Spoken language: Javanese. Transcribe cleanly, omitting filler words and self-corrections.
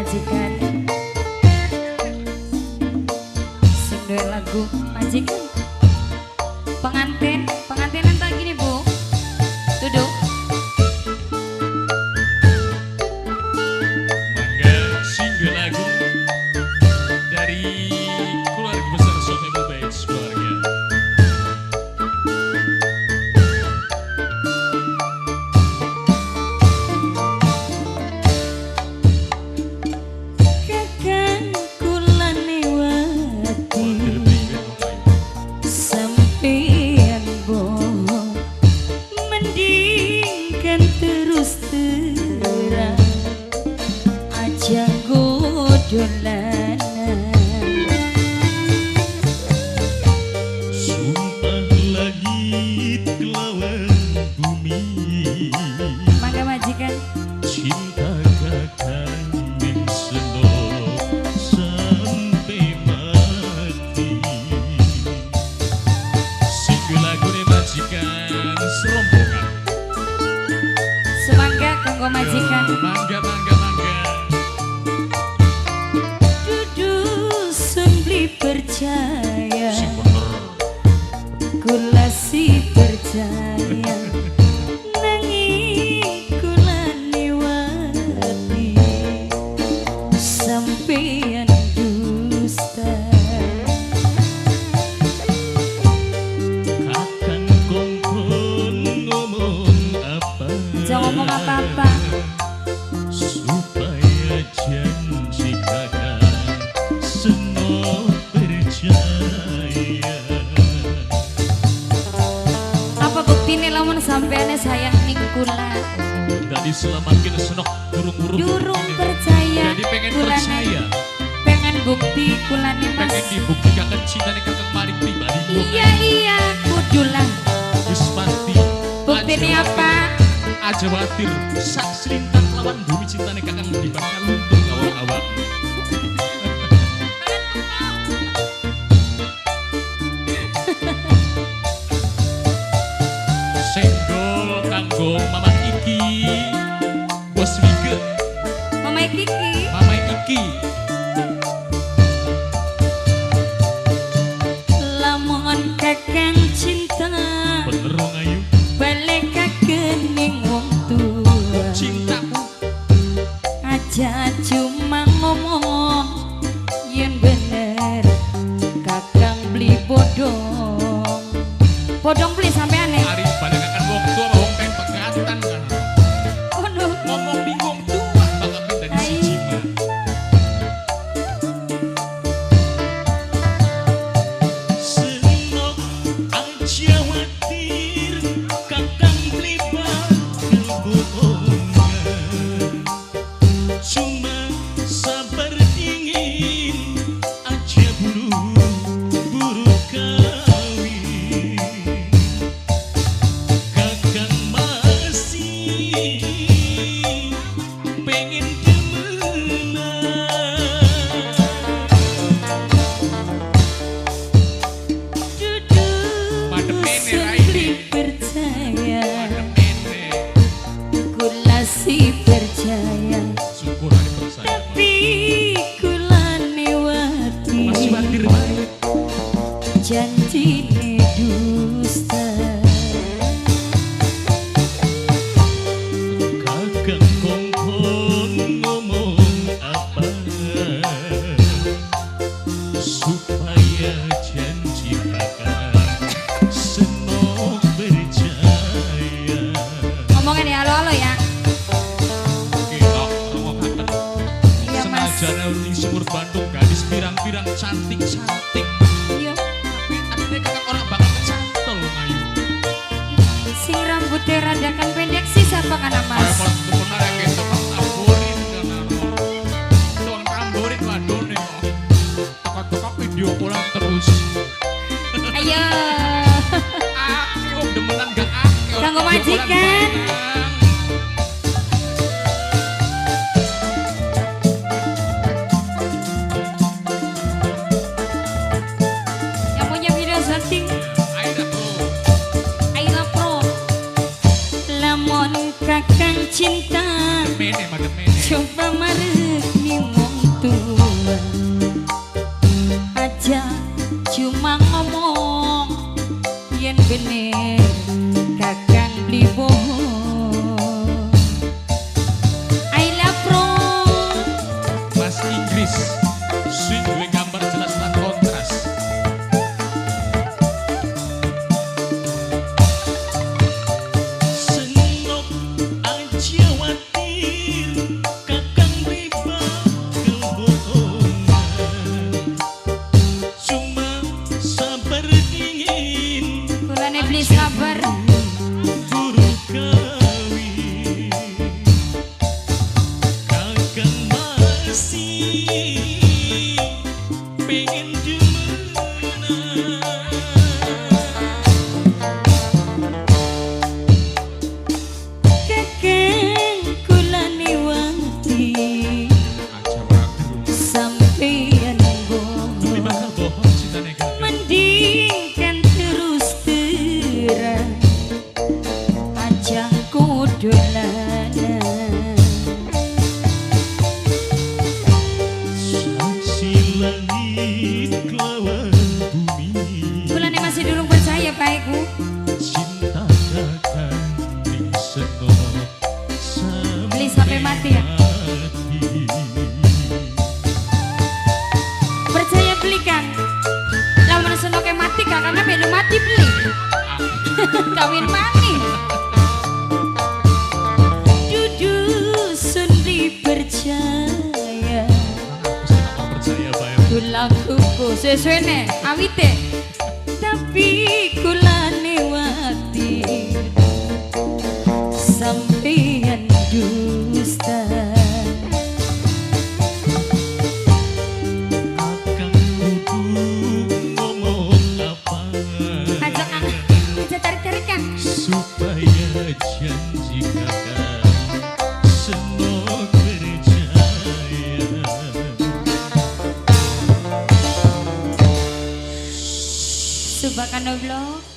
majikan. Sing duwe lagu majikan. Pengantin, pengantinan tak gini Bu. Duduk. Mangga sing duwe lagu dari keluarga besar Sohibul Bait keluarga. Kakang kula newati sampeyan bohong, mendingkan terus terang aja godolanan. Sumpah langit kelawan bumi, Mangga majikan. Cinta kakang ning senok sampai mati. Sing lagune majikan serombongan. Semangga kanggo majikan. Mangga mangga mangga. Dudu sun beli percaya, Sing bener. Kula si percaya, nanging kula niwati sampeyan dusta. Kakang kongkon ngomong apa? Jangan ngomong apa-apa. Supaya janji kakang senok percaya. Apa buktine lamun sampeane sayang ning kula? Tadi selamatin senok durung-urung. Durung percaya. Jadi pengen kulane. Percaya. Pengen bukti kulane Mas. Pengen dibuktikan cintane kakang maring pribadi. Iya iya kudulah. Wis mati. Buktine Aja apa? Aja watir, sak selintang lawan bumi cintane kakang di bakal luntur awak-awak. Senggol kanggo mama iki, bos Wige, Mama Kiki. Mama iki. Lamun kakang cinta Bener wong ayu, balekaken ning wong tua. Cintaku Aja cuma ngomong yen bener kakang beli bodong. Bodong beli sampeane. Ari balekaken wong tua wong pengen pegatan kan. Oh no. Ngomong di wong tua bakal dadi siji mah. Senok aja watir kakang beli bakal bohongan. Cuma sabar dingin aja buru-buru kawin. Kakang masih pengen demenan. Dudu Madep mene, sun Raine. beli percaya. Madep mene. Kula si percaya. Syukur ada percaya. Tapi kula newati Masih watir banget. Janjine dusta. Kakang kongkon ngomong apa supaya janji kakang senok percaya. Ngomongin ya halo-halo ya. Oke, tak rungokaken. Iya Mas. Senajane ning sumur Bandung gadis pirang-pirang cantik-cantik. Iya. Tapi atine kakang ora bakal kecantol wong ayu. Sing rambutnya radakan pendek sih siapa kana Mas? Kaya pola temenan ya tukang tamborin kana. Tukang tamborin wadone kok. Teko-teko video callan terus. Ayo. Akeh wong demenan gak akeh. Kanggo majikan. Yang punya video syuting Aira Pro. Aira Pro. Lamun kakang cinta Mene madep mene. coba marek ning ati pengen demenan. Kakang kula niwati Aja ragu. sampeyan Demi bohong. Bakal bohong cintane kakang. Mending kan terus terang, aja kudolanan. Saksi langit kelawan bumi. Kulane masih durung percaya baikku. Cinta kakang ning seno Beli sampai mati ya? Mati. Percaya beli kan? Lamun senoke mati kakangnya melu mati beli. Kawin mani. Dudu sun dipercaya. Aku sih bakal percaya bae. Kulakuku sesuene awite. Tapi kula newati sampeyan dusta. Akang kudu ngomong apa Aja kang, aja tarik-tarikan. Supaya janji kakang senok percaya. Subhanallah.